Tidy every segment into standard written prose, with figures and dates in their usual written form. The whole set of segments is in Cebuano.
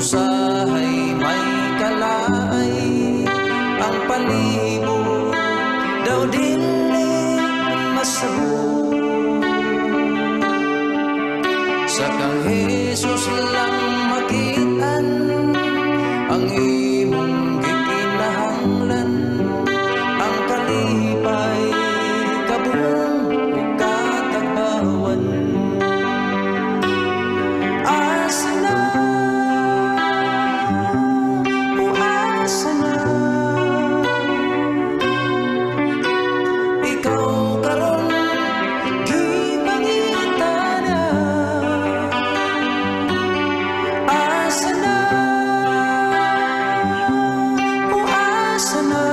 Usahay may kalaay, ang palibot daw dili masabot. Sa kang Jesus lang makitaan ang imong gikinahanglan, ang kalipay, kabulong ug katagbawan. Asa na, o asa na ikaw karon, gipangita na? Asa na, o asa na?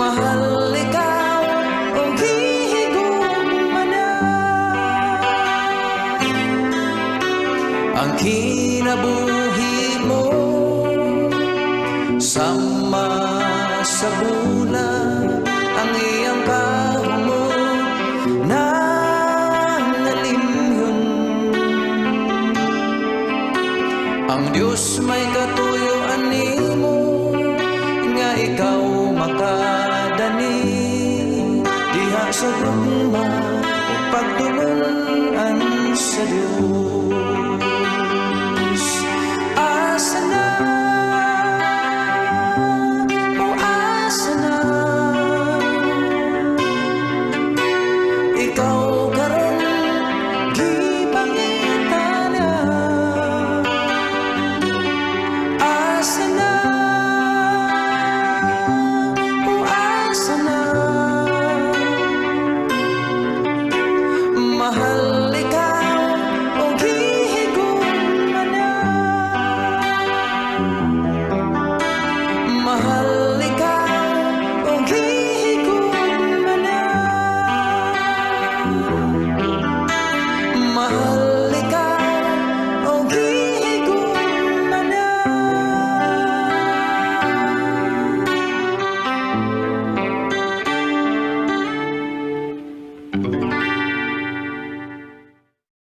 Mahal ikaw o gihigugma na? Ang kinabuhi mo sama sa bula, ang iyang kahumot nangalimyon. Ang Diyos may katuyoan nimo nga ikaw makadani diha sa gugma ug pagtubos.